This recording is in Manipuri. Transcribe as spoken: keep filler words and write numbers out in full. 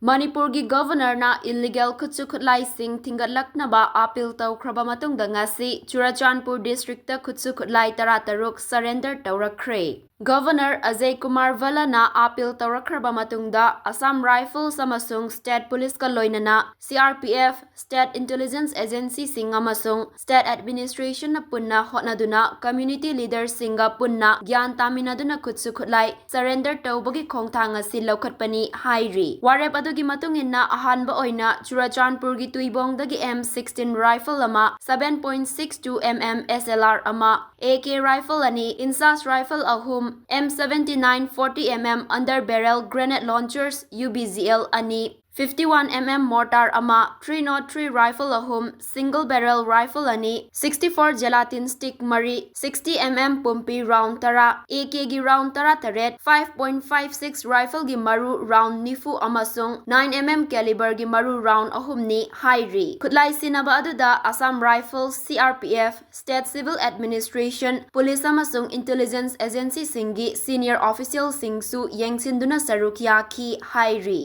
ꯃꯅꯤꯄꯨꯔꯒꯤ Governorꯅ illegal ꯈꯨꯠꯁꯨ ꯈꯨꯠꯂꯥꯏꯁꯤꯡ ꯊꯤꯡꯒꯠꯂꯛꯅꯕ appeal ꯇꯧꯈ꯭ꯔꯕ ꯃꯇꯨꯡꯗ ꯉꯁꯤ ꯆꯨꯔꯆꯥꯟꯄꯨꯔ districtꯇ ꯈꯨꯠꯁꯨ ꯈꯨꯠꯂꯥꯏ ꯇꯔꯥꯇꯔꯨꯛ surrender ꯇꯧꯔꯛꯈ꯭ꯔꯦ꯫ Governor Ajay Kumar ꯚꯜꯂꯅ appeal ꯇꯧꯔꯛꯈ꯭ꯔꯕ ꯃꯇꯨꯡꯗ Assam Rifles ꯑꯃꯁꯨꯡ state policeꯀ ꯂꯣꯏꯅꯅ C R P F, state intelligence agencyꯁꯤꯡ ꯑꯃꯁꯨꯡ state administrationꯅ ꯄꯨꯟꯅ ꯍꯣꯠꯅꯗꯨꯅ community leaderꯁꯤꯡꯒ ꯄꯨꯟꯅ ꯒ꯭ꯌꯥꯟ ꯇꯥꯃꯤꯟꯅꯗꯨꯅ ꯈꯨꯠꯁꯨ ꯈꯨꯠꯂꯥꯏ surrender ꯇꯧꯕꯒꯤ ꯈꯣꯡꯊꯥꯡ ꯑꯁꯤ ꯂꯧꯈꯠꯄꯅꯤ ꯍꯥꯏꯔꯤ꯫ ꯋꯥꯔꯦꯞ ꯑꯗꯨꯒꯤ ꯃꯇꯨꯡ ꯏꯟꯅ ꯑꯍꯥꯟꯕ ꯑꯣꯏꯅ ꯆꯨꯔꯆꯥꯟꯄꯨꯔꯒꯤ ꯇꯨꯏꯕꯣꯡꯗꯒꯤ M sixteen rifle ꯑꯃ, seven point six two M M S L R ꯑꯃ, A K rifle ꯑꯅꯤ, INSAS rifle ꯑꯍꯨꯝ, M seventy-nine forty M M under barrel grenade launchers, U B G L ꯑꯅꯤ, fifty-one M M mortar ꯑꯃ, three nought three rifle ꯑꯍꯨꯝ, single barrel rifle ꯑꯅꯤ, sixty-four gelatin stick ꯃꯔꯤ, sixty M M ꯄꯨꯝꯄꯤ round ꯇꯔꯥ, A Kꯒꯤ round ꯇꯔꯥꯇꯔꯦꯠ, five point five six rifleꯒꯤ ꯃꯔꯨ round ꯅꯤꯐꯨ ꯑꯃꯁꯨꯡ nine M M caliberꯒꯤ ꯃꯔꯨ round ꯑꯍꯨꯝꯅꯤ ꯍꯥꯏꯔꯤ꯫ ꯈꯨꯠꯂꯥꯏ ꯁꯤꯟꯅꯕ ꯑꯗꯨꯗ Assam Rifles, C R P F, State Civil Administration, police ꯑꯃꯁꯨꯡ intelligence agencyꯁꯤꯡꯒꯤ senior officialꯁꯤꯡꯁꯨ ꯌꯦꯡꯁꯤꯟꯗꯨꯅ ꯁꯔꯨꯛ ꯌꯥꯈꯤ ꯍꯥꯏꯔꯤ꯫